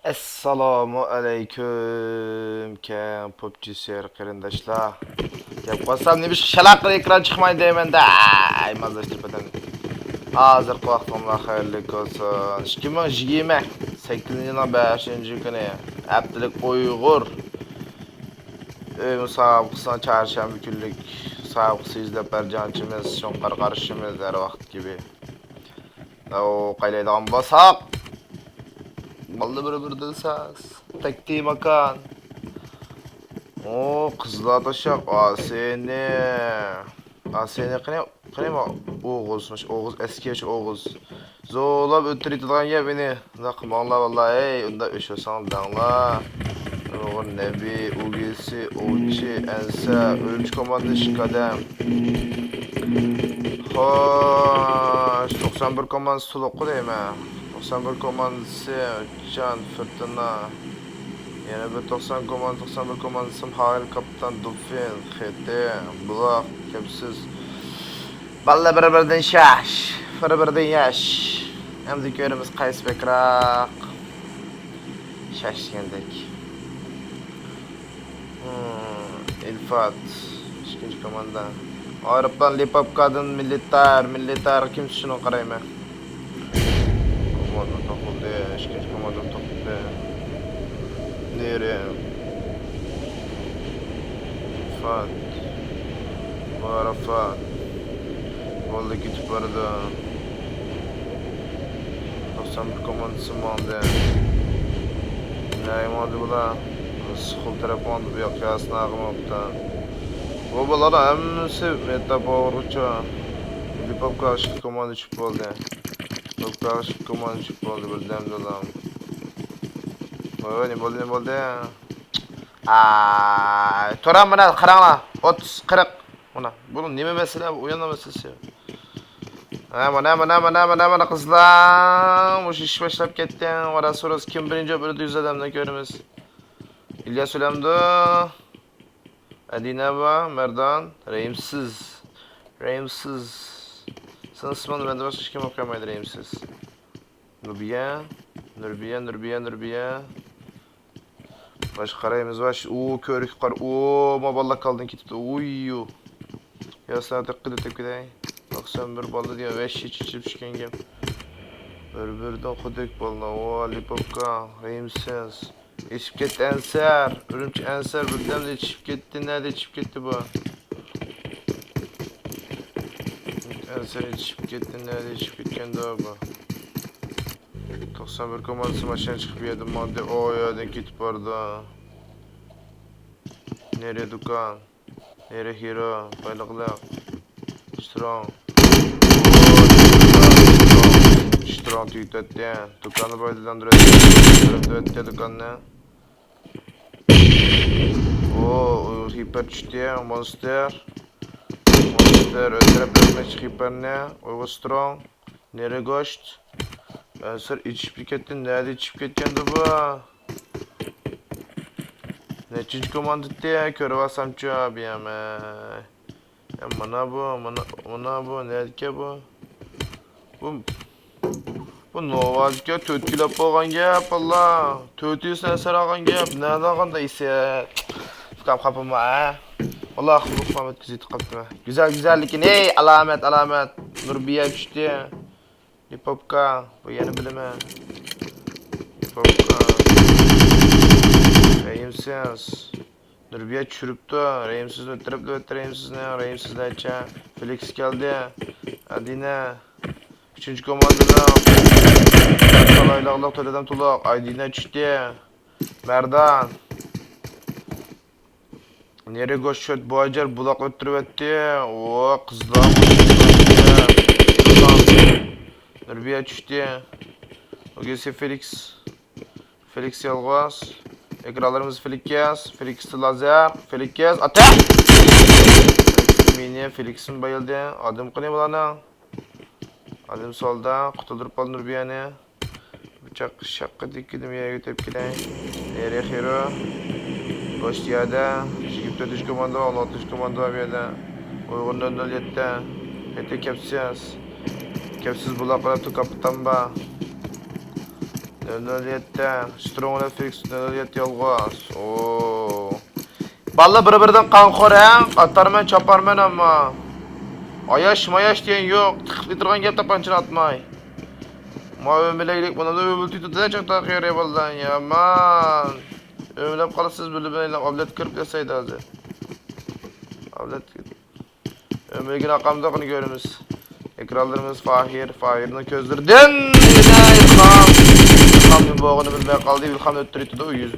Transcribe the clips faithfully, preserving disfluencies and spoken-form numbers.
ئەسسالامۇ ئەلەيكۇم، كەڭ پوپچى سۆيەر قېرىنداشلار. دەپ قالسام، نېمىشقا شالاق قىلىپ ئېكران چىقمايدۇ دەيمەن-دە. ئەي، مازاشتۇرۇپ ئادەم. ھازىرقى ۋاقتىڭلار خەيرلىك بولسۇن. ئىككى مىڭ يىگىرمە سەككىزىنچى يىلنىڭ بەشىنچى كۈنى، ھەپتىلىك ئۇيغۇر ئۆي مۇسابىقىسىنىڭ چارشەنبە كۈنلۈك مۇسابىقىسى يۈزلەپ بەرجانچىمىز، شۇڭقار قارىشىمىز ھەر ۋاقىتتىكى كىبى. ئاۋۇ قايلايدىغان بولساق، باللا بىر-بىردىن ساز. تەكتى ماكان. ئۇ قىزلار تاشاق، ئاسىنى. ئاسىنى قېنى، قېنى ما-، ئوغۇز، ماش-، ئوغۇز، ئەسكى ئوغۇز. زورلاپ ئۆلتۈرۈۋېتىدىغان گەپ مېنى. ئۇنداق قىلماڭلار، ۋاللا، ھەي، ئۇنداق ئۆچ بولساڭ دەڭلار. ئۇيغۇر نەبى، ئۇگىسى، ئوۋچى، ئەنسە، ئۈرۈمچى كوماندىسى ئىككى ئادەم. خوش، توقسان بىر كوماندىسى تولۇققۇ دەيمەن. توقسان بىر كوماندىسى، ئۆچان، فورتۇنا. يەنە بىر توقسان كوماندىسى، توقسان بىر كوماندىسى، ھايل، كاپىتان، دۇفىن، خېتى، بۇلاق، كەپسىز. باللا بىر-بىردىن شاش، بىر-بىردىن ياش. ئەمدى كۆرىمىز قايسى بەكراق. شاش دېگەندەك. ئىلفات، ئىككىنچى كوماندا. ئايروپىلان لىپوپكادىن مىلىتار، مىلىتار كىم شۇنى قارايمەن. كوماندا توقۇلدى، ئىككىنچى كوماندا توقۇلدى. نېرى. ئىلفات. مۇرافات. بولدى، كېتىپ بارىدۇ. توقسان بىر كوماندىسى ماڭدى. نەگە ماڭدى بۇلار؟ سوقۇل تەرەپ ماڭدى، بۇ ياققا ياسىناغا ماڭىپتۇ. بۇ بالىلار ھەممىسى مېتا پاۋېرغىچە. لىپوپكا ئىككى كوماندا چۈشۈپ بولدى. لىپوپكا ئىككى كوماندا چۈشۈپ بولدى، بىردەمدىلا. ۋاي، ۋاي، نېمە بولدى، نېمە بولدى؟ ئاي، تۇرام مانا، قاراڭلار. ئوتتۇز، قىرىق. مانا، بۇنىڭ نېمە مەسىلە؟ بۇ ئويۇننىڭ مەسىلىسى. ھە، مانا، مانا، مانا، مانا، مانا، قىزلار. مۇشۇ ئىش باشلاپ كەتتى. ۋاراس، ۋاراس، كىم بىرىنچى بولۇپ ئۆتىدۇ، يۈز ئادەمدىن كۆرىمىز. ئىلياس ئۆلەمدۇ؟ ئەدىنە بار، مەردان، رەھىمسىز. رەھىمسىز. سېنىڭ ئىسمىڭنى مەندىن باشقا ھېچكىم ئوقۇيالمايدۇ، رەھىمسىز. نۇربىيە، نۇربىيە، نۇربىيە، نۇربىيە. باش قارايمىز، باش. ئۇ، كۆرۈككە قارا. ئۇ، ما باللا كالدىن كېتىپتۇ. ئۇيۇ. يا ساڭا دىققەت ئېتىپ كېتەي. توقسان بىر باللا دېگەن ۋەھشىي چېچىلىپ چۈشكەن گەپ. بىر-بىردىن خۇدەك باللا. ئۇ، لىپوپكا، رەھىمسىز. ئېچىپ كەتتى ئەنسەر. ئۈرۈمچى ئەنسەر بىردەمدە ئېچىپ كەتتى. نەدە ئېچىپ كەتتى بۇ؟ ئەنسەر ئېچىپ كەتتى. نەدە ئېچىپ كەتكەندۇ بۇ؟ توقسان بىر كوماندىسى ماشىنا چىقىپ بۇ يەردىن ماڭدى. ئۇ يەردىن كېتىپ بارىدۇ. نېرى دۇكان؟ نېرى ھېرو؟ بايلىقلىق. سترونگ. سترونگ تۈگىتىۋەتتى. دۇكاننى پايدىلاندۇرۇۋەتتى. دۇكاننى. ئۇ، ئۇ، ھىپەر چۈشتى، مونستر. مونستر ئۆلتۈرۈپ ئۆلمەكچى ھىپەرنى. ئۇيغۇر سترونگ. نېرى گوشت؟ ئەنسەر ئېچىپ كەتتى، نەدە ئېچىپ كەتكەندۇ بۇ؟ نەچچىنچى كوماندىتى؟ كۆرۈۋالسامچۇ، بىيەمەي. يا مانا بۇ، مانا، مانا بۇ، نەدىكەن بۇ؟ بۇ، بۇ نوۋادىكى تۆت كىلو بولغان گەپ، ئاللا. تۆت يۈز نەرسە ئالغان گەپ، نەدە ئالغاندا ئېسىت؟ ئۇكام خاپىمۇ، ھە؟ ئاللا، خۇلۇق مەمەت كۆزىتىپ قاپتىمەن. گۈزەل، گۈزەل، لېكىن، ھەي، ئالامەت، ئالامەت. نۇربىيە چۈشتى. لىپوپكا، بۇ يەنە بىلىمەن. لىپوپكا. رەھىمسىز. نۇربىيە چۈشۈرۈپتۇ. رەھىمسىزنى ئۆلتۈرۈپتۇ، رەھىمسىزنى، رەھىمسىزلەرچە. فېلىكس كەلدى. ئادىنە. ئۈچىنچى كوماندىنىڭ. تالايلىقلىق تۆت ئادەم تولۇق. ئادىنە چۈشتى. مەردان. نېرى گوشت شۆت باجار بۇلاق ئۆتتۈرۈۋەتتى. ئۇ قىزلار. نۇربىيە چۈشتى. ئۆگىسى فېلىكس. فېلىكس يالغۇز. ئېكرانلىرىمىز فېلىكس. فېلىكس لازېر. فېلىكس ئاتە. مېنى فېلىكسمۇ بايىلدى. ئادەم قېنى بۇلارنىڭ؟ ئادەم سولدا. قۇتۇلدۇرۇپ قالدى نۇربىيەنى. بىچاق شاققىدىكىدىم يەرگە تېپىپ كېلەي. نېرى خېرو. بوش يەردە. يىگىرمە تۆتىنچى كوماندا، ئون ئالتىنچى كوماندا بار بۇ يەردە. ئۇيغۇر نۆل نۆل يەتتە. يەتتە كەپسىز. كەپسىز بۇلاق بىلەن تۇ كاپىتان بار. نۆل نۆل يەتتە، سترونگ رېفلېكس، نۆل نۆل يەتتە يالغۇز. ئوو. بالىلار بىر-بىرىدىن قانخور، ھە؟ ئاتارمەن، چاپارمەن ئەمما. ئاياش-ماياش دېگەن يوق. تىقىپ ئېتىرغان گەپ تاپقانچىنى ئاتماي. ما ئۆمىلەيلىك، بۇنىڭدا ئۆمۈلتۈيدۇ دە، چاقتاق يېرى بالىلار. يامان. ئۆمىلەپ قالىسىز، بىر-بىرىنى ئوبلەت كىرىپ ياسايدۇ ھازىر. ئوبلەت. ئۆمۈرگىن ئاقامدۇق، ئۇنى كۆرىمىز. ئېكرانلىرىمىز فاخىر، فاخىرنىڭ كۆزلىرىدىن يەنە ئىلھام. ئىلھام نېمە بولغىنىنى بىلمەي قالدى، ئىلھام ئۆتتۈرۈۋېتىدۇ، ئۇ يۈز.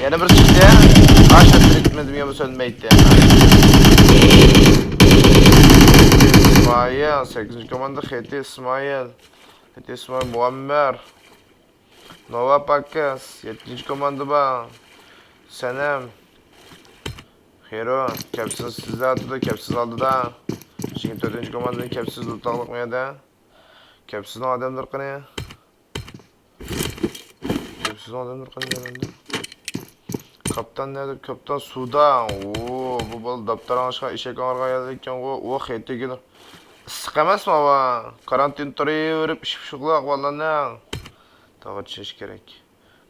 يەنە بىر چىقتى. ئاشۇ ئۆتتۈرۈۋېتىپمىدىم، يەنە سۆنمەيتتى. ئىسمائىل، سەككىزىنچى كوماندا، خېتى ئىسمائىل. خېتى ئىسمائىل، مۇئەممەر. نوۋا پاكىس، يەتتىنچى كوماندا بار. سەنەم. خېرۇ، كەپسىز سىزدە ئاتىدۇ، كەپسىز ئالدىدا. چۈنكى تۆتىنچى كوماندىنىڭ كەپسىز لوتاقلىق مۇ يەردە. كەپسىزنىڭ ئادەملىرى قېنى؟ كەپسىزنىڭ ئادەملىرى قېنى دېمەمدۇ؟ كاپتان نەدە؟ كاپتان سۇدا. ئوو، بۇ بالا داپتار ئاڭلاشقا ئېشەك ئاڭرىغان يەردە ئىكەنغۇ. ئۇ خېتىگىن ئىسسىق ئەمەسمۇ ھاۋا؟ كارانتىن تۇرۇۋېرىپ ئىششىق-پىششىقلاق بالىلارنىڭ. تاغا چۈشۈش كېرەك.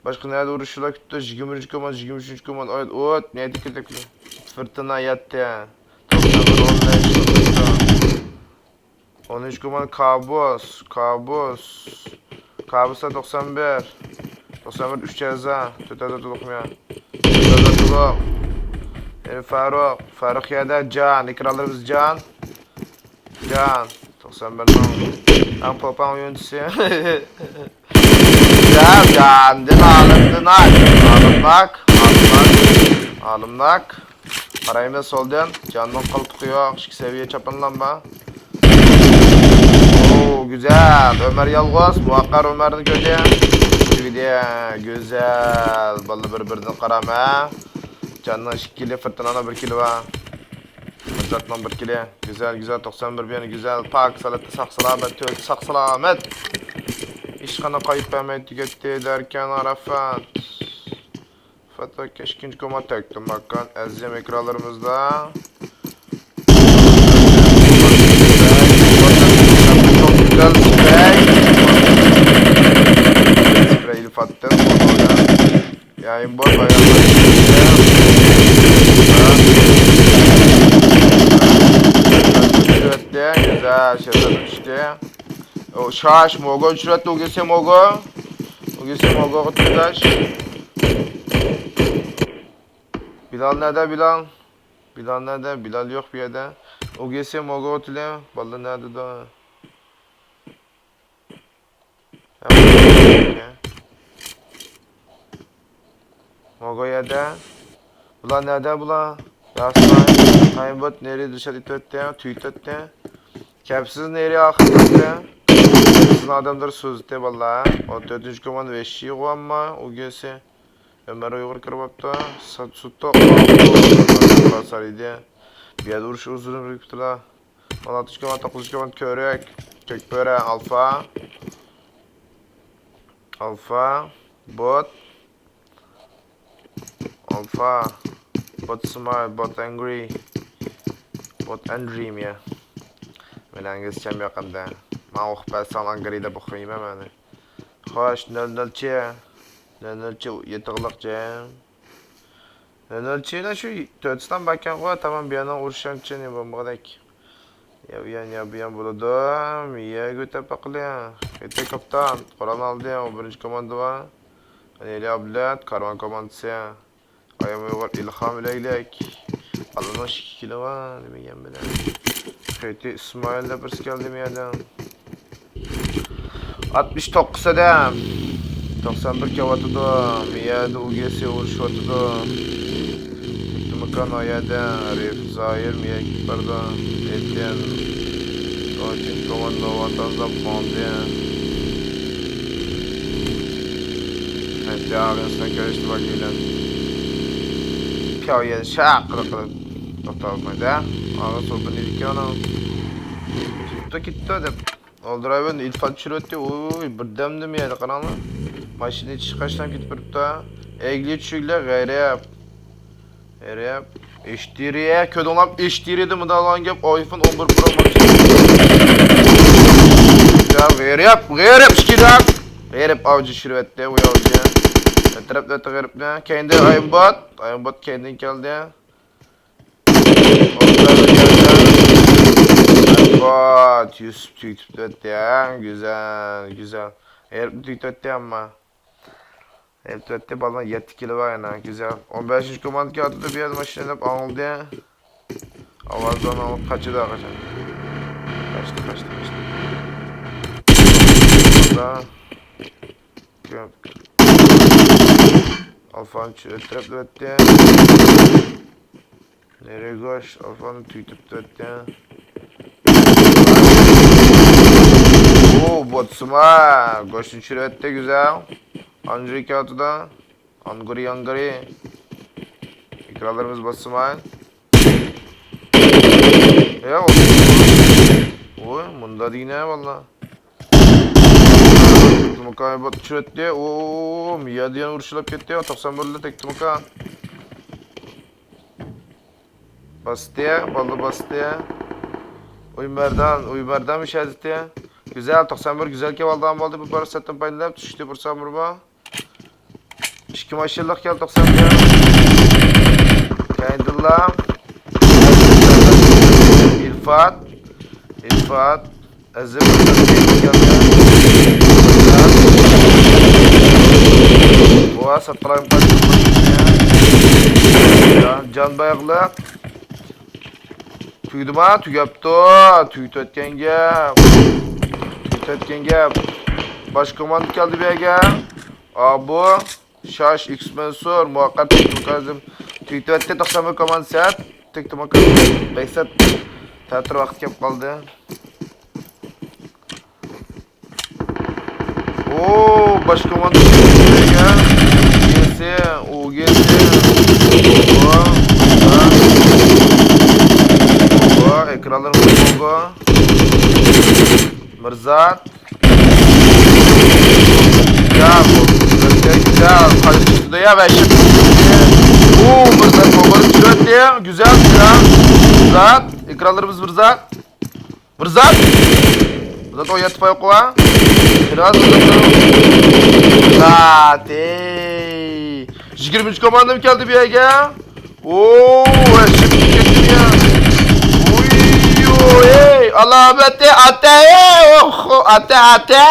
باشقا نەدە ئۇرۇشۇشلار كۈتتى؟ يىگىرمە بىرىنچى كوماندا، يىگىرمە ئۈچىنچى كوماندا، ئايت، ئوت، نەدە كېتىپ؟ فىرتىنا يەتتە. توقسان بىر، ئون بەش. ئونىنچى كوماندا كابۇس، كابۇس. كابۇستا توقسان بىر. توقسان بىر، ئۈچ ئەزا، تۆت ئەزا تولۇقمۇ؟ تۆت ئەزا تولۇق. ئەمدى فاروق، فاروق يەردە جان، ئېكرانلىرىمىز جان. جان، توقسان بىرنىڭ ئەڭ پوپاڭ ئويۇنچىسى. جان، جاندىن ئالىمدىن ئاي. ئالىمناك، ئالىمناك، ئالىمناك. قارايمىز سولدىن. جاننىڭ قالپىقى يوق. ئىككى سەۋىيە چاپانلام بار. ئوو، گۈزەل. ئۆمەر يالغۇز. مۇۋەققەر ئۆمەرنى كۆردى. تۈگىدى. گۈزەل. بالىلار بىر-بىرىدىن قارام، ھە؟ جاننىڭ ئىككى كىلى، فىرتىنانىڭ بىر كىلى بار. مىرزاتنىڭ بىر كىلى. گۈزەل، گۈزەل، توقسان بىر بىيەن گۈزەل. پاك ھالەتتە ساق-سالامەت، تۆت ساق-سالامەت. ھېچقانداق قايىپ بەرمەي تۈگەتتى دەركەن ئاراپات. فاتاك ئىككىنچى كوماندا تەكتىماكان ئەزىم ئېكرانلىرىمىزدا. گۈزەل سۈپەي. سۈپەي ئىلفاتتىن. يايىم بار، بايراملار. گۈزەل، شەھزادە چۈشتى. ئو، شاش، موگو چۈشۈرۈۋەتتى، ئوگېسى موگو. ئوگېسى موگوغا تۈگەش. بىلال نەدە، بىلال؟ بىلال نەدە؟ بىلال يوق بۇ يەردە. ئوگېسى موگوغا تۈلە. بالىلار نەدىدۇ؟ موگو يەردە. بۇلار نەدە بۇلار؟ ياسىناي، تايمبوت نېرى دىلشات ئېتىۋەتتى، تۈيتەتتى. كەپسىز نېرى ئاخىرلاشتى. كەپسىزنىڭ ئادەملىرى سوزۇتتى بالىلار. ئون تۆتىنچى كوماندا ۋەھشىي غۇ ئەمما ئوگېسى. ئۆمەر ئۇيغۇر كىرىۋاپتۇ. سۇتۇق. سارىدى. بۇ يەردە ئۇرۇش ئۇزۇن بىرىكىپتۇلا. ئون ئالتىنچى كوماندا، توققۇزىنچى كوماندا كۆرۈك. كۆك بۆرە، ئالفا. ئالفا. بوت. ئالفا، بوت سمايل، بوت ئەنگرى، بوت ئەنگرى مىيە. مېنىڭ ئىنگلىزچەم يوق ئەمدى. ماڭا ئوقۇپ بەرسەڭ ئەنگرى دەپ ئوقۇيمەن مەن. خوش، نۆل نۆلچى، نۆل نۆلچى يېتىغلىق جەم. نۆل نۆلچىنىڭ شۇ تۆت ستان باركەنغۇ، تامام بۇ يەرنىڭ ئۇرۇشامچى نېمە بولمىغۇدەك. يا بۇ يان، يا بۇ يان بولىدۇ. مىيەگە ئۆتەپ باقىلى. خېتى كاپتان، قورال ئالدى، ئون بىرىنچى كوماندا بار. ئەنىلى ئابلەت، كارۋان كوماندىسى. ئايام ئۇيغۇر، ئىلھام ئىلەيلىك. ئاللىنىڭ ئىككى كىلو بار، دېمىگەن بىلەن. خېتى ئىسمائىل دەپ بىرسى كەلدى مىيەدىن. ئاتمىش توققۇز ئادەم. توقسان بىر كېلىۋاتىدۇ. مىيەدە ئۇگېسى ئۇرۇشۇۋاتىدۇ. ئىككى ماكان ئايەدە. رىف زاھىر مىيەگە كېتىپ بارىدۇ. ئېتىن. ئوچۇن كوماندا ۋاتاندا قوندى. ھەتتا ئاغىنىسىنى كۆرۈشتى ۋاكىلەن. پياۋيەن شاق قىلىپ قىلىپ توختالمايدۇ. ئاغىنىسى ئوبۇن ئىدىكى ئۇنىڭ. كېتىپتۇ، كېتىپتۇ دەپ. ئالدىرايۋەن ئىلفات چۈشۈرۈۋەتتى. ئۇي، بىردەمدىمۇ يەردە قاراڭلار. ماشىنا ئىچى قاچىلاپ كېتىپ بېرىپتۇ. ئەگلى چۈشۈكلەر غەرىب. غەرىب. ھېچ دى رى، كۆردۈڭلارمۇ؟ ھېچ دى رى دە مۇنداق بولغان گەپ. ئايفون ئون بىر پرو ماكس. غېرىب، غېرىب ئىككى داق. غېرىپ ئاۋجى چۈشۈرۈۋەتتى، بۇ ئاۋجى. ئەتراپتا غېرىبنى. كەينىدە ئايمبات. ئايمبات كەينىدىن كەلدى. ئايمبات، يۈسۈپ تۈگىتىپ ئۆتتى، ھە. گۈزەل، گۈزەل. غېرىبنى تۈگىتىپ ئۆتتى ئەمما. ئەلپەتتە، بالىنىڭ يەتتە كىلو بار يەنە. گۈزەل. ئون بەشىنچى كوماندا كەلدى، بۇ يەردە ماشىنا دەپ ئاڭلىدى. ئاۋازلارنى ئاڭلاپ قاچىدۇ، قاچىدۇ. قاچتى، قاچتى، قاچتى. ئالفانى ئۆلتۈرۈپ ئۆتتى. نېرىگوش، ئالفانى تۈگىتىپ ئۆتتى. ئو، بوتسىما. گوشنى چۈشۈرۈۋەتتى، گۈزەل. ئانجىكا ئاتىدا. ئانگۇرى، ئانگۇرى. ئېكرانلىرىمىز بوتسىما. يا، ۋوي، مۇندا دېگىنە، ۋاللا. تېكتىماكا بوت چۈشۈرەتتى. ئو، مىيا دېگەن ئۇرۇشلاپ كەتتى. توقسان بىرلىك تېكتىماكا. باستى، باللا باستى. ئۇي مەردان، ئۇي مەردان مۇشاھىدىتى. گۈزەل، توقسان بىر گۈزەل كېلىۋالىدىغان بولدى. بۇ پۇرسەتتىن پايدىلىنىپ چۈشتى، پۇرسەت بىر بار. ئىككى ماشىنىلىق كەل، توقسان بىر. كەينىدىنلا. ئىلفات. ئىلفات. ئەزىم. بۇ ساتقىلايم. جان باياقلىق. تۈگىدىما؟ تۈگەپتۇ. تۈگىتىۋەتكەن گەپ. تۈگىتىۋەتكەن گەپ. باش كوماندا كەلدى بۇ يەرگە. ئابۇ، شاش، ئىكس مەنسۇر، مۇۋەققەت، تېكتىماكازىم. تۈگىتىۋەتتى توقسان بىر كوماندا سەت. تېكتىماكا بەك سەت. تەتۈر ۋاقىت كەپ قالدى. ئو، باش كوماندا ئۇ گې سې، ئۇ گې سې. ۋا، ۋا. ۋا، ئېكرانلىرىمىز بولدى. مىرزات. يا، بۇ، يا، قايسى چىقتى يا، ۋەھشىي. ئۇ، مىرزات، بۇ، بىر چۈشۈرۈۋەتتى. گۈزەل، گۈزەل. مىرزات، ئېكرانلىرىمىز مىرزات. مىرزات! مىرزات ئون يەتتە پاي قويغان. بىراز مىرزات. زاتى. يىگىرمىنچى كوماندام كەلدى بۇ يەرگە. ئو، ۋەھشىي كەتتى يا. ئۇي، ئۇي، ئالامەتى ئاتە، ئوخ، ئاتە، ئاتە.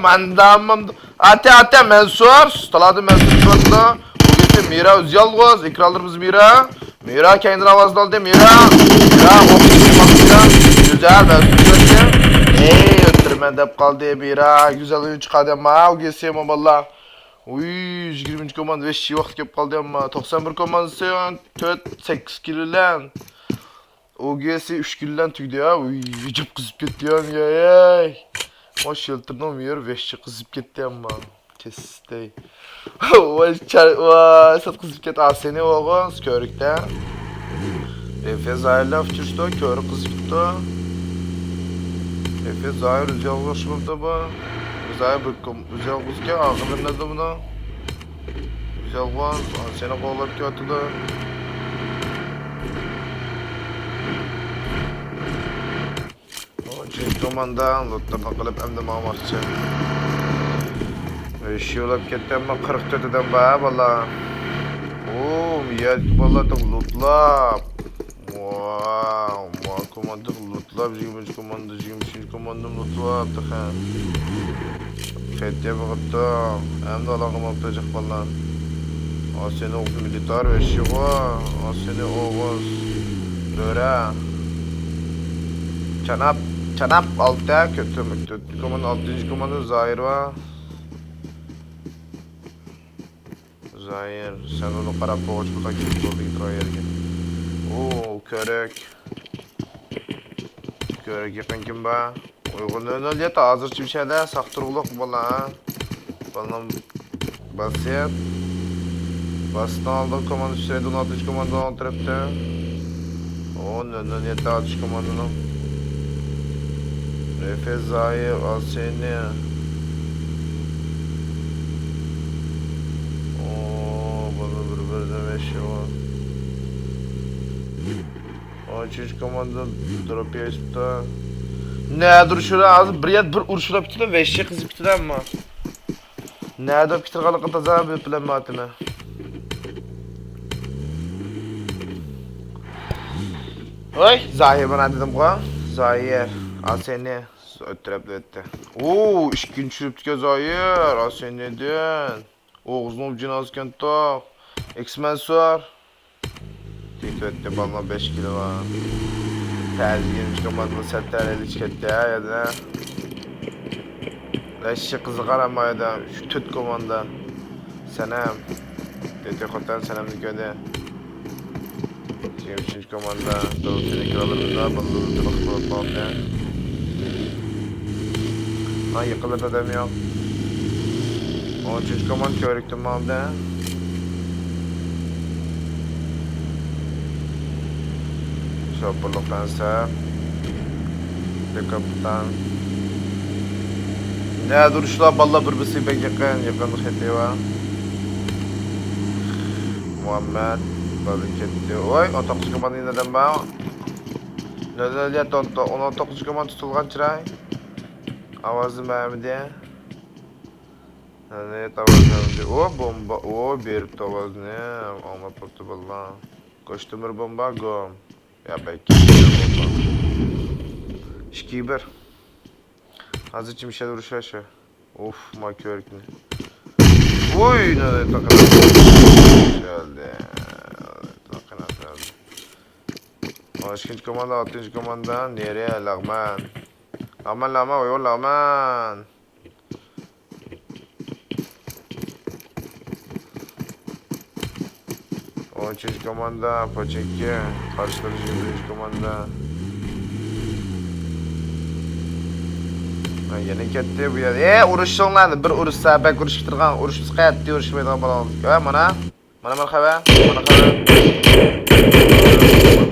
ماندامام. ئاتە، ئاتە، مەنسۇر. تالادا مەنسۇر تۇرۇپتۇ. بۇ گېتى مىرا ئۆزى يالغۇز. ئېكرانلىرىمىز مىرا. مىرا كەينىدىن ئاۋازنى ئالدى. مىرا. مىرا ئوقۇپ ماقسىدان. گۈزەل، مەنسۇر كۆردى. ئەي، ئۆلتۈرىمەن دەپ قالدى مىرا. گۈزەل ئويۇن چىقاردى ئەمما. ئۇ گېسى ماماللا. ئۇي، يىگىرمىنچى كوماندا ۋەھشىي ۋاقىت كەپ قالدى ئەمما. توقسان بىر كوماندىسى تۆت، سەككىز كىلو بىلەن. ئۇ گېسى ئۈچ كىلو بىلەن تۈگىدى يا. ئۇي، جىپ قىزىپ كەتتى يا، ياي. ما شېلتىرنىڭ مېيىر ۋەھشىي قىزىپ كەتتى ئەمما. كەستەي. ۋاي، چار-، ۋاي، سەت قىزىپ كەت، ئاسىنى ئوغۇز، كۆرۈكتە. رېفىز زايىرلار ئۇچرىشىدۇ، كۆرۈك قىزىپتۇ. رېفىز زايىر ئۆزى يالغۇز بولۇپتۇ بۇ. زايىر بىر كوم-، ئۆزى يالغۇزكەن، ئاغىنىلىرىدە بۇنىڭ. ئۆزى يالغۇز، ئاسىنى قوغلاپ كېتىدۇ. ئۈچىنچى كوماندا لوتلارنى قىلىپ ئەمدى ماڭماقچى. ئىش يوللاپ كەتتى، ئەمما قىرىق تۆت ئادەم بار، بالا. ئۇ، يەتتە بالا لوتلاپ. ۋاۋ، ما كوماندا لوتلاپ، يىگىرمىنچى كوماندا، يىگىرمە ئۈچىنچى كوماندىمۇ لوتلاپ تېخى. قېتىپ بېقىپتۇ. ئەمدى ئالاقە بولۇپتۇ جىق بالىلار. ئاسىنى ئوغۇز مىلىتار ۋەھشىيغۇ. ئاسىنى ئوغۇز. بۆرە. چاناپ، چاناپ ئالتە، كۆتۈرمە، تۆتىنچى كوماندا، ئالتىنچى كوماندا زايىر بار. زايىر، سەن ئۇنى قاراپ بولغۇچە بۇلار كېتىپ بولدى، كېتىدىغان يەرگە. ئۇ، كۆرۈك. كۆرۈك يېقىن كىم بار؟ ئۇيغۇر نۆل نۆل يەتتە ھازىرچە مۇشۇ يەردە ساق تۇرغۇلۇق بالا. بالام باسىت. باسىتنىڭ ئالدىغا كوماندا چۈشۈرەيدۇ، ئون ئالتىنچى كوماندا ئوڭ تەرەپتە. ئۇ، نۆل نۆل يەتتە ئاتۇش كوماندىنىڭ. رېفىز زايىر، ئاسىنى. ئۇ، بالا بىر-بىرىدىن ۋەھشىي بار. ئون ئۈچىنچى كوماندا دروپ يېيىشىپتۇ. نەدە ئۇرۇشۇۋاتىدۇ ھازىر؟ بىر يەردە بىر ئۇرۇشۇپ كېتىدۇ، ۋەھشىي قىزىپ كېتىدۇ ئەمما. نەدە ئۇرۇپ كېتىدىغانلىقىنى تازا بىلەلمەيۋاتىمەن. ۋاي، زاھىر مانا دېدىمغۇ. زاھىر، ئا سېنى ئۆتتۈرۈپ ئۆتتى. ئوو، ئىككىنچى چۈشۈرۈپتىكەن زاھىر، ئا سېنىدىن. ئوغۇزنىڭ جىنازىكەنتۇ. ئېكس مەنسۇر. تېتىۋەتتى، بالىنىڭ بەش كىلو بار. تەزىگىنچى كوماندىنىڭ سەتتەر ئېلىش كەتتى ھە يەنە. ۋەھشىي قىزىقار ئەمما يەنە ئۈچ تۆت كوماندا. سەنەم. تېتى خوتەن سەنەمنى كۆردى. يىگىرمە ئۈچىنچى كوماندا، دولفىننى كۆرۈۋالىمىز، بالىلار تۇرۇق بولۇپ قالدى. ھا، يېقىنلىرىدا ئادەم يوق. ئون ئۈچىنچى كوماندا كۆۋرۈكتىن ماڭدى. شوپۇرلۇق ئەنسە. كاپىتان. نەدە ئۇرۇشلار، بالىلار بىر-بىرسىگە بەك يېقىن، يېقىندا خېتى بار. مۇھەممەد، بالىدىن كەتتى. ۋاي، ئون توققۇز كوماندا يەنە ئادەم بار. نۆل نۆل يەتتە، ئون توققۇز كوماندا تۇتۇلغان چىراي. ئاۋازنى بەرمىدى. نۆل نۆل يەتتە ئاۋازنى بەرمىدى. ئو، بومبا، ئو، بېرىپتۇ ئاۋازنى. ئاڭلاپ بوپتۇ بالىلار. كوچتىمىر بومبا، گوم. يا بەك. ئىككى بىر. ھازىرچە مىشەل ئۇرۇشۇۋاتىدۇ. ئۇف، ما كۆرۈكنى. ۋوي، نەدە تاقىنا. كەلدى. تاقىنا كەلدى. ئون ئىككىنچى كوماندا، ئالتىنچى كوماندا، نېرى، لەغمەن. لەغمەن، لەغمەن، ۋوي، لەغمەن. ئون ئۈچىنچى كوماندا، پوچېككى، قارشىلىرى يىگىرمە بىرىنچى كوماندا. ھە، يەنە كەتتى بۇ يەر. ئە، ئۇرۇشۇڭلار، بىر ئۇرۇشسا، بەك ئۇرۇشۇپ تۇرغان، ئۇرۇشمىسا قەتئىي ئۇرۇشمايدىغان بولغان. ھە، مانا. مانا، مانا خەۋەر، مانا خەۋەر.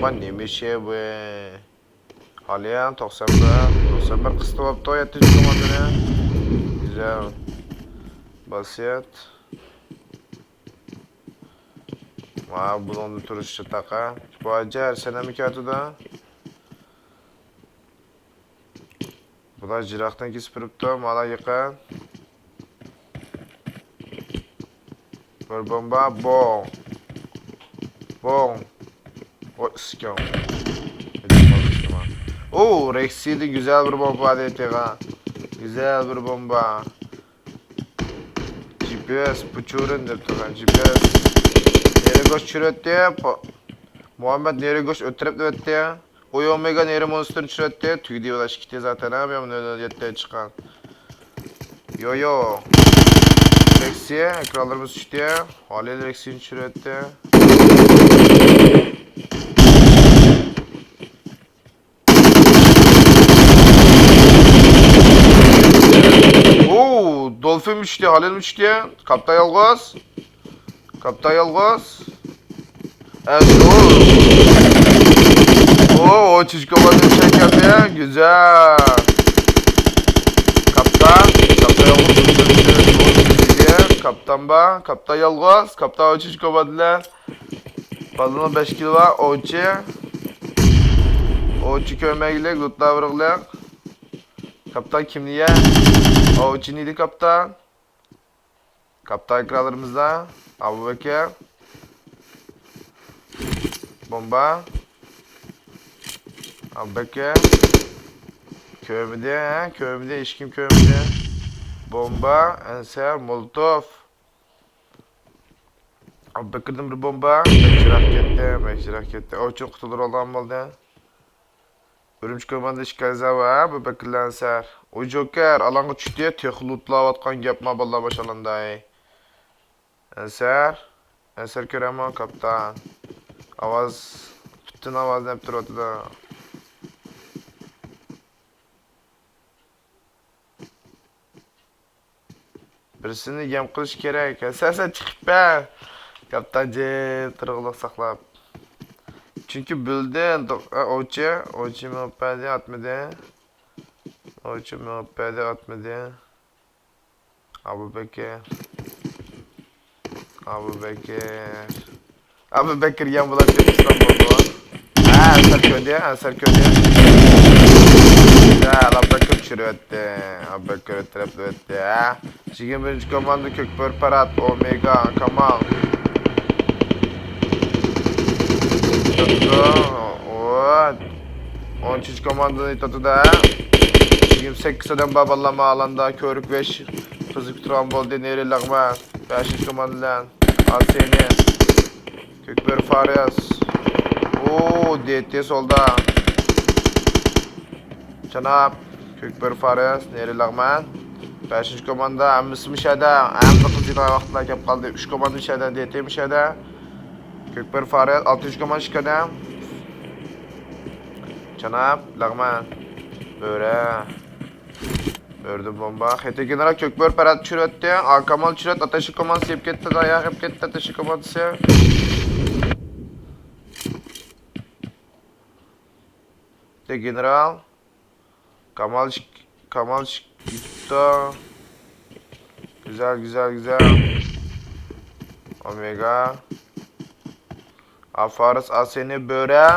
مانا نېمە ئىشى بۇ؟ ھالىيا توقسان بىر، توقسان بىر قىستى بوپتۇ يەتتىنچى كوماندىنى. گۈزەل. باسىيەت. ۋاي، بۇنىڭدا تۇرۇش چاتاق ھە. بۇ ئاجار سەنەممۇ كەتىدۇ. بۇلار يىراقتىن كېسىپ تۇرۇپتۇ، مانا يېقىن. بىر بومبا، بوڭ. بوڭ. ۋاي، ئىسكان. ئو، رېكسىدىن گۈزەل بىر بومبا دەيتىغا. گۈزەل بىر بومبا. جي پي ئېس، پۇچۇرىن دەپ تۇرغان جي پي ئېس. نېرى گوش چۈشۈرۈۋەتتى. مۇھەممەد نېرى گوش ئۆتتۈرۈپ ئۆتتى. ئويۇڭمىگا نېرى مونستىرنى چۈشۈرۈۋەتتى. تۈگىدى ئۇلار ئىككىتى زاتەن ھە، بۇ يەتتە چىققان. يو، يو. رېكسى، ئېكرانلىرىمىز چۈشتى. ھالىل رېكسىنى چۈشۈرۈۋەتتى. ئوو، دولفىنمۇ چۈشتى، ھالىلمۇ چۈشتى. كاپتا يالغۇز. كاپتا يالغۇز. ئەمدى ئۇ. ئوو، ئوچۇچ كوماندىنى چەكەردى. گۈزەل. كاپتا. كاپتا يالغۇز. كاپتان بار. كاپتا يالغۇز. كاپتا ئوچۇچ كوماندىلار. بالىنىڭ بەش كىلو بار. ئوچى. ئوچى كۆرمەيلىك. لۇتلا بىرغلىق. كاپتان كىمنى يە؟ ئوچى نىدى كاپتان؟ كاپتان ئېكرانلىرىمىزدا ئابۇبەكىر. بومبا. ئابۇبەكىر. كۆرمىدى، ھە؟ كۆرمىدى، ھېچكىم كۆرمىدى. بومبا، ئەنسەر، مولوتوف. ئابۇبەكىردىن بىر بومبا. بەك يىراق كەتتى، بەك يىراق كەتتى. ئوچۇن قۇتۇلدۇرۇۋالغان بولدى. ئۈرۈمچى كوماندا ئىككى ئەزا ۋە بۇ بەكرىلەر ئەنسەر. ئۇ جوكېر، ئالاڭغا چۈشتى، تېخى لۇتلاۋاتقان گەپ ما بالىلار باشلانداي. ئەنسەر، ئەنسەر كۆرەمۇ، كاپتان. ئاۋاز، پۈتۈن ئاۋازنى ئەپ تۇرۇۋاتىدۇ. بىرسىنى يەم قىلىش كېرەك. سەن، سەن چىقىپ بەر. كاپتان جىم تۇرغۇلۇق ساقلاپ. چۈنكى بىلدىن، ئە، ئوچى، ئوچى مېڭىپ بەردى، ئاتمىدى. ئوچى مېڭىپ بەردى، ئاتمىدى. ئابۇبەكىر. ئابۇبەكىر. ئابۇبەكىر يەم بولۇپ كېتىپ ئىسلام بولدى. ھە، ئەنسەر كۆردى، ئەنسەر كۆردى. يا، ئاببەككە چۈشۈرۈۋەتتى. ئاببەككە تەرەپلىۋەتتى، ھە؟ يىگىرمە بىرىنچى كوماندا كۆكبۆرە پەرھات، ئومېگا، كامال. تۇتۇپتۇ. ئون ئۈچىنچى كوماندىنى تۇتۇپتۇ، ھە؟ يىگىرمە سەككىز ئادەم بار، بالىلار، ئالاندا كۆۋرۈك بەش قىزىپ تۇرغان بولدى، نېرى لەغمەن. بەشىنچى كوماندا بىلەن ئاسىنى. كۆكبۆرە فارس. ئو، دېتى سولدا. جاناب، كۆكبۆرە فارس، نېرى لەغمەن. بەشىنچى كوماندا، ھەممىسى مۇشەدە. ھەممە قىزىدىغان ۋاقىتلار كەپ قالدى. ئۈچ كوماندا مۇشەدە، دېتى مۇشەدە. كۆكبۆرە فارس، ئالتىنچى كوماندا ئىككى ئادەم. جاناب، لەغمەن. بۆرە. بۆرىدىن بومبا. خېتى گېنېرال كۆكبۆرە پەرھات چۈشۈرۈۋەتتى. ئاكامال چۈشۈرۈۋەتتى. ئاتاشلىق كوماندىسى يېپىپ كەتتى. داياق يېپىپ كەتتى. ئاتاشلىق كوماندىسى. خېتى گېنېرال. كامال ئىك-، كامال ئىك-، يېپىپتۇ. گۈزەل، گۈزەل، گۈزەل. ئومېگا. ئا، فارس ئاسىنى بۆرە.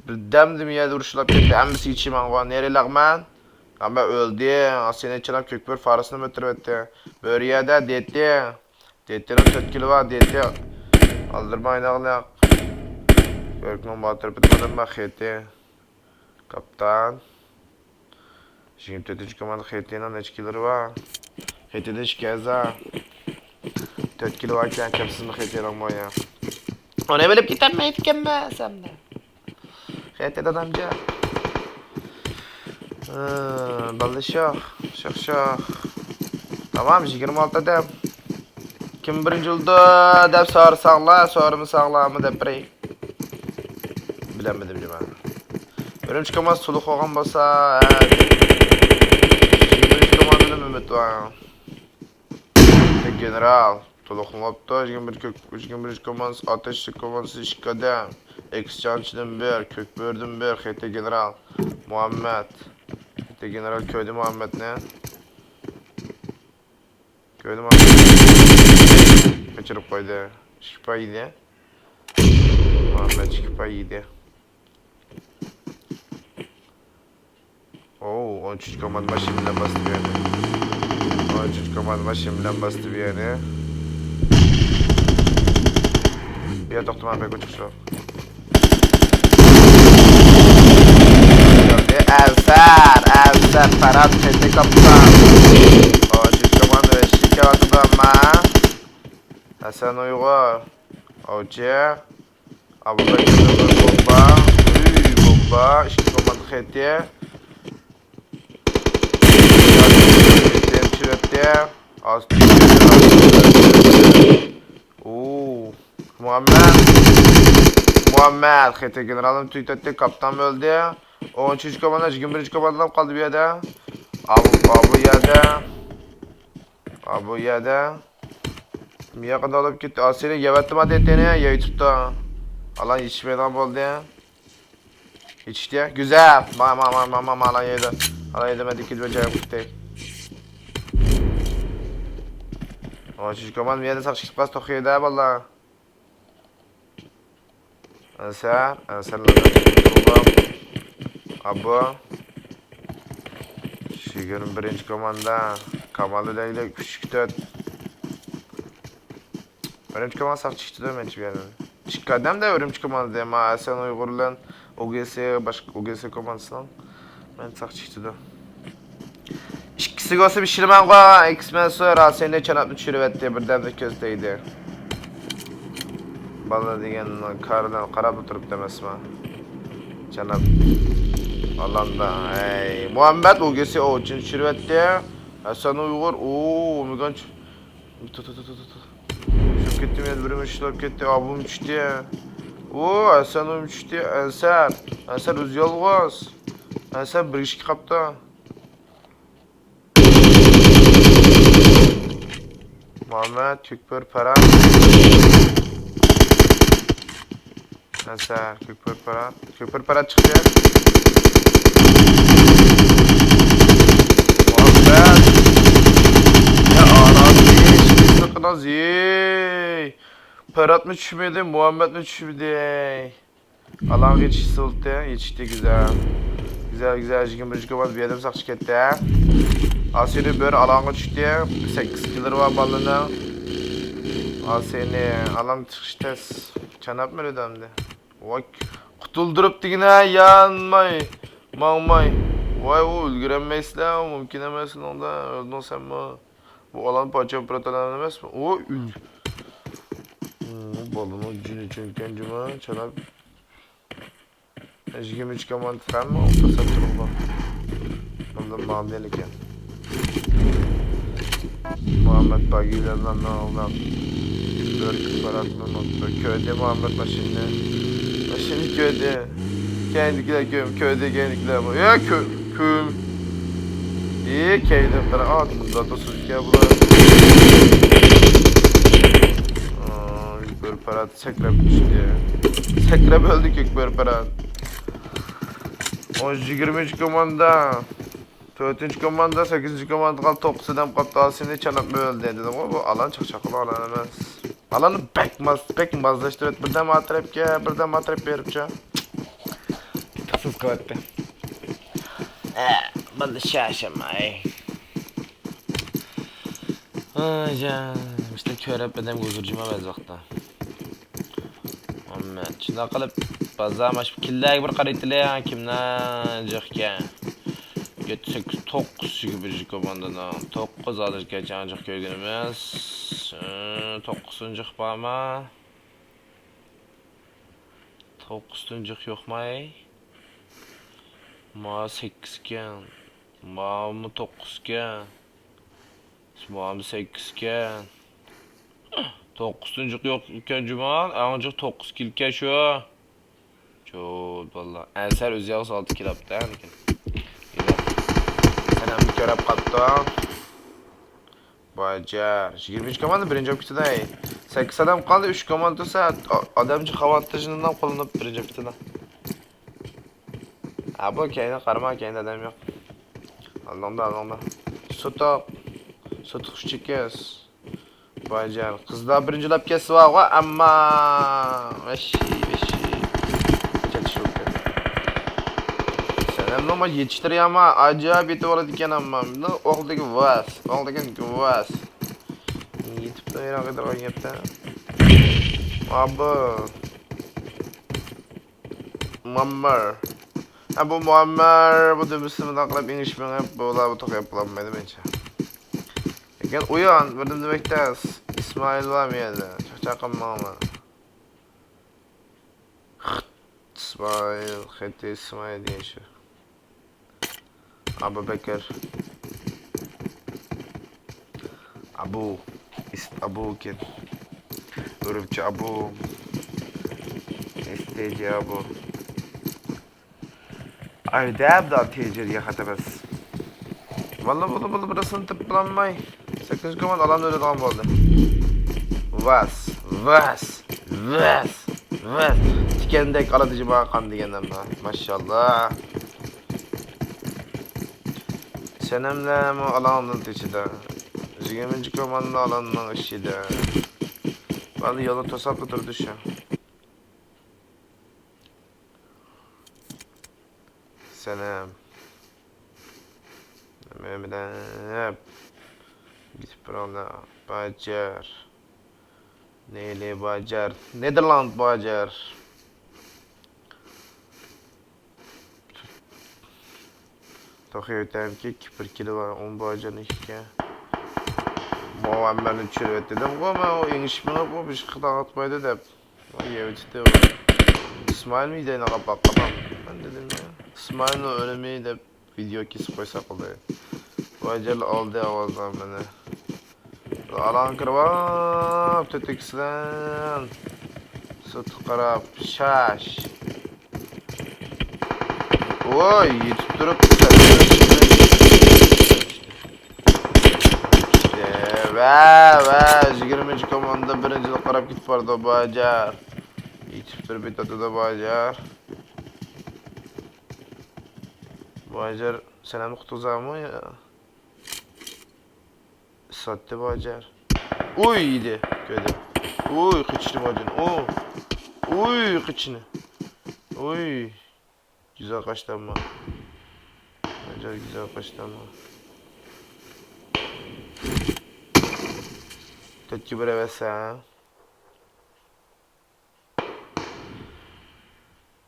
بىردەمدىن يەردە ئۇرۇشلاپ كەتتى. ھەممىسى يېتىشىمەنغۇ. نېرى لەغمەن. ئەمما ئۆلدى. ئاسىنى چىلاپ كۆكبۆرە فارسنى ئۆلتۈرۈۋەتتى. بۆرە يەردە دېتى. دېتىنىڭ تۆت كىلى بار، دېتى. ئالدىرماي ئايناغلىق. كۆركنىڭ باتۇرۇپ ئادەم بار، خېتى. كاپتان. يىگىرمە تۆتىنچى كوماندا خېتىنىڭ نەچچە كىللىرى بار؟ خېتىدە ئىككى ئەزا. تۆت كىللى باركەن، كەپسىزمۇ خېتىنىڭ بۇ يا؟ ئۇنى بىلىپ كېتەلمەيدىكەنمەن سەندە. خېتى دادامجان. بالىلار شوخ، شوخ، شوخ. تامام، يىگىرمە ئالتە ئادەم. كىم بىرىنچى بولىدۇ دەپ سورىساڭلار، سورىمىساڭلارمۇ دەپ بېرەي. بىلەلمىدىم جۇما. ئۈرۈمچى كوماندىسى تولۇق بولغان بولسا، ھە. يىگىرمە بىرىنچى كوماندىدىن ئۈمىد بار. گېنېرال تولۇقلىماپتۇ. يىگىرمە بىر كۆك-، يىگىرمە بىرىنچى كوماندىسى، ئاتاشلىق كوماندىسى ئىككى ئادەم. ئېكسچانچىدىن بىر، كۆكبۆرىدىن بىر، خېتى گېنېرال مۇھەممەد. خېتى گېنېرال كۆردى مۇھەممەدنى. كۆردۈم. قېچىرىپ قويدى. ئىككى پاي يېدى. مۇھەممەد ئىككى پاي يېدى. ئوو، ئون ئۈچىنچى كوماندا ماشىنا بىلەن باستى بۇ يەرنى. ئون ئۈچىنچى كوماندا ماشىنا بىلەن باستى بۇ يەرنى. بۇ يەردە توختىماڭ، بەك ئوچۇق. ئەنسەر، ئەنسەر، پەرھات، خېتى كاپىتان. ئوچۇق كوماندا ۋەھشىي كېلىۋاتىدۇ ئەمما. ھەسەن ئۇيغۇر. ئوچۇق. ئابۇبەكىر بومبا. ئۈي، بومبا. ئىككى كوماندا خېتى. خېتى چۈشۈرۈۋەتتى. ئاستى. ئوو. مۇھەممەد. مۇھەممەد. خېتى گېنېرالنى تۈگىتەتتى. كاپىتان ئۆلدى. ئون ئۈچىنچى كوماندا، يىگىرمە بىرىنچى كوماندا قالدى بۇ يەردە. ئابۇ، ئابۇ يەردە. ئابۇ يەردە. مىياقىدا ئالىپ كەتتى. ئاسىينى يەۋەتتىما دېتىنى يەيتىپتۇ. ئالان يېتىشمەيدىغان بولدى. يېتىشتى. گۈزەل. ما، ما، ما، ما، ما، ما، ئالان يەيدۇ. ئالان يەيدۇ، مەن دېكىدىمەن جايىم كۈتتى. ئوچۇش كوماند مىيەدە ساقچى كىتىپ قالسا توخۇيدۇ بالىلار. ئەنسەر، ئەنسەر لازىم. ئابۇ. يىگىرمە بىرىنچى كوماندا. كامالدا دەيلى، ئۈچ ئىككى تۆت. ئۈرۈمچى كوماندا ساقچى چىقتى مەنچە بۇ يەردىن. ئىككى ئادەم دە ئۈرۈمچى كوماندا، ما ئەسەن ئۇيغۇر بىلەن ئوگېسى، باشقا ئوگېسى كوماندىسىنىڭ. مەن ساقچى چىقتى. ئىككىسىگە بولسا بىر شىرمانغا ئېكس مەنسۇر ھاسەننى چاناپنى چۈشۈرۈۋەتتى، بىردەمدە كۆز تەگدى. بالا دېگەن كارىدىن قاراپلا تۇرۇپتۇ ئەمەسمۇ؟ جاناب. ئالاندا، ھەي، مۇھەممەد ئوگېسى ئوچىنى چۈشۈرۈۋەتتى. ھەسەن ئۇيغۇر، ئۇ، ئۇمىگان چۈ-، تۇ، تۇ، تۇ، تۇ، تۇ، تۇ. چۈشۈپ كەتتىم، يەنە بىرىمىز چۈشۈپ كەتتى، ئابۇم چۈشتى. ئۇ، ھەسەن ئۇيغۇر چۈشتى، ئەنسەر. ئەنسەر ئۆزى يالغۇز. ئەنسەر بىر كىشى قاپتۇ. مۇھەممەد، كۆكبۆرە پەرھات. ئەنسەر، كۆكبۆرە پەرھات. كۆكبۆرە پەرھات چىقتى. مۇھەممەد. يا ئارام، ھېچ قىلىقىنىڭ زىي. پەرھاتمۇ چۈشمىدى، مۇھەممەدمۇ چۈشمىدى. ئالانغا يېتىشسە بولدى، يېتىشتى، گۈزەل. گۈزەل، گۈزەل، يىگىرمە بىرىنچى كوماندا بۇ يەردىن ساقچى كەتتى. ئاسىنى بۆرە ئالاڭغا چۈشتى. سەككىز كىللىرى بار بالىنىڭ. ئاسىنى ئالام چىقىش تەس. چاناپمۇ ئۆلىدۇ ئەمدى؟ ۋاي، قۇتۇلدۇرۇپتىكىنە يانماي، ماڭماي. ۋاي، ئۇ ئۈلگۈرەلمەيسىلەر، ئۇ مۇمكىن ئەمەس ئۇنىڭدا. ئۆلدۈڭ سەنمۇ. بۇ ئالان پاچا ئوپېراتورلار ئەمەسمۇ؟ ئۇ ئۈل-، ئۇ بالىنىڭ جېنى چۈشكەن جۇما، چاناپ. يىگىرمە ئۈچ كوماندا تەممۇ ئوتتۇز سەت تۇرۇپتۇ. بۇندىن ماڭدى ئىكەن. مۇھەممەد باگىلەرنى مەن ئاڭلاپ، بۆركە باراتمىمۇ؟ كۆردى مۇھەممەد ماشىنىنى. ماشىنىنى كۆردى. كەينىدىكىلەر كۆم-، كۆردى كەينىدىكىلەر. يا كۆ-، كۆم. ئى، كەينىدە قارا، ئات، مۇنداق توسۇلدىكەن بۇلار. ئاي، بۆرە پەرات سەكرەپ چۈشتى. سەكرەپ ئۆلدى كۆك بۆرە پەرات. ئۇ يىگىرمە ئۈچ كوماندا. تۆتىنچى كوماندا، سەككىزىنچى كوماندا قالدى، توققۇز ئادەم قاپتۇ، ئاسىنى چاناپمۇ ئۆلدى دېدىم. ئۇ، بۇ ئالان چاقچاق قىلغان ئالان ئەمەس. ئالان بەك ماس، بەك مازلاشتۇرۇۋەتتى. بىردەم ئاترەپكە، بىردەم ئاترەپ بېرىپچە. تۇتۇقسىز قىلىۋەتتى. ئە، بالىلار شاشىماي. ئايجان، مۇشۇنداق كۆرۈپ ئادەمگە ھۇزۇر جىما بەزى ۋاقىتتا. ئەمما شۇنداق قىلىپ، بازار ماش كىللەرگە بىر قارايتىلى، كىملەر جىقكەن؟ يەتتە، سەككىز، توققۇز، يىگىرمە بىرىنچى كوماندىنىڭ توققۇز ھازىرغىچە جىق كۆرگىنىمىز. ئى، توققۇزىنچى بارما؟ توققۇزىنچى يوقماي؟ ما سەككىزكەن. مامۇ توققۇزكەن. مامۇ سەككىزكەن. توققۇزىنچى يوق ئىكەن جۇما. ئەڭ جىق توققۇز كىلكەن شۇ. چول باللا. ئەنسەر ئۆزى يالغۇز ئالتە كىل ئاپتۇ لېكىن. سەن ھەم كۆرۈپ قاپتۇ. باجار. يىگىرمە ئۈچ كوماندا بىرىنچى بولۇپ كېتىدۇ. سەككىز ئادەم قالدى، ئۈچ كوماندا تۇرسا، ئا-، ئادەمچە خاۋاتىژنىدىن قوللىنىپ بىرىنچى بولۇپ كېتىدۇ. ھە، بۇ كەينىگە قارىما، كەينىدە ئادەم يوق. ئالدىڭدا، ئالدىڭدا. سوتۇق. سوتۇق ئۈچ ئېكىز. باجار. قىزلار بىرىنچىلەپ كەتسە بارغۇ، ئەمما ۋەششى، ۋەششى. چېتىشىۋاتىدۇ. سەنەمنىڭ ما يېتىشتۈرۈيەما، ئاجايىپ يېتىۋالىدىكەن ئەمما. مۇنداق ئوق دېگەن ۋاس، ئوق دېگەن ۋاس. يېتىپلا يىراق يېتىدىغان گەپتە. ئابا. مۇئەممەر. ھە، بۇ مۇئەممەر، بۇ دۈمبىسىنى مۇنداق قىلىپ ئېڭىش مېڭىپ، بۇلار بۇ توقايىپ بولالمايدۇ مېنىڭچە. لېكىن ئويان، بىر نېمە دېمەكتە، ئىسمائىل بار مۇ يەردە؟ چاقچاق قىلماڭلار. ئىسمائىل، خېتى ئىسمائىل دېگەن شۇ. ئابۇ بەكرى. ئابۇ. ئىست ئابۇ ئىكەن. ئۈرۈمچى ئابۇ. ئىستېجى ئابۇ. ئايدەپ دا تېجىرگە خەت ئەمەس. ۋاللا، ۋاللا، ۋاللا، بىرسىنى تېپىپ بولالماي. سەككىزىنچى كوماندا ئالان ئۆلىدىغان بولدى. ۋاس، ۋاس، ۋاس، ۋاس. تىكەندەك ئالىدۇ جىما قان دېگەن ئەمما. ماشاللا. سەنەملەرمۇ ئالاڭنىڭ ئىچىدە. يىگىرمىنچى كوماندا ئالاننىڭ ئىچىدە. ۋاللا يولنى توساپلا تۇرىدۇ شۇ. سەنەم. مەمەت. گېتىپ بېرىڭلار. باجار. نېلى باجار. نېدېرلاند باجار. توخۇ يۆتەمكى، كىپىر كېلىۋار، ئون باجارنى ئىككىگە. مۇئەممەرنى چۈشۈرۈۋەت دېدىمغۇ مەن، ئۇ ئېڭىشىپ مېڭىپ، ئۇ بىر ئىشقا تاڭاتمايدۇ دەپ. ۋاي يەۋېتىپتۇ. ئىسمائىلمۇ يېدەينىغا باققان. مەن دېدىم يا، ئىسمائىلنىڭ ئۆلۈمى دەپ ۋىدېو كېسىپ قويساق بولدى. ۋاي جەل ئالدى ئاۋازلار مېنى. ئالاڭ كىرىۋاپتۇ تېكىستىن. سىرتقا قاراپ شاش. ۋاي يېتىپ تۇرۇپ. ۋە، ۋە، يىگىرمىنچى كوماندا بىرىنچىلىك قاراپ كېتىپ بارىدۇ، باجار. يېتىپ تۇرۇپ يېتىۋاتىدۇ، باجار. باجار، سەن ھەم قۇتقۇزامۇ يا؟ ساتتى باجار. ئۇي، يېدى، كۆردى. ئۇي، قېچىشنى باجار. ئۇ. ئۇي، قېچىشنى. ئۇي. گۈزەل قاچتى ئەمما. گۈزەل، گۈزەل قوشتام. تۆتكە بىر ئەۋەتسە.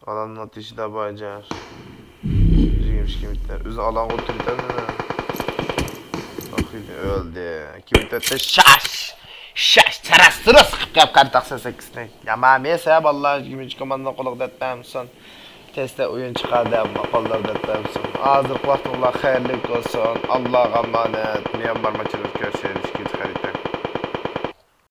ئالاننىڭ ئاتىشىدا باجار. يىگىرمە ئىككى مېتىر. ئۆزى ئالانغا ئولتۇرۇپ كېتەمدىمۇ؟ ئاخىرى ئۆلدى. ئىككى مېتىر ئۆتتى. شاش! شاش! چاراس-چۇرۇس قىلىپ قويۇپ قارا تاخسا سەككىزنى. يامان ئەمەس ھە بالىلار، يىگىرمىنچى كوماندىنىڭ قولىغا دەتمەمسۇن. تېزدە ئويۇن چىقار دەپ قوللار دەتمەمسۇن. ھازىرقى ۋاقتىڭلار خەيرلىك بولسۇن. ئاللاغا ئامانەت. ميانمار ماتچىدا كۆرۈشەيلى ئىككىنچى خەرىتە.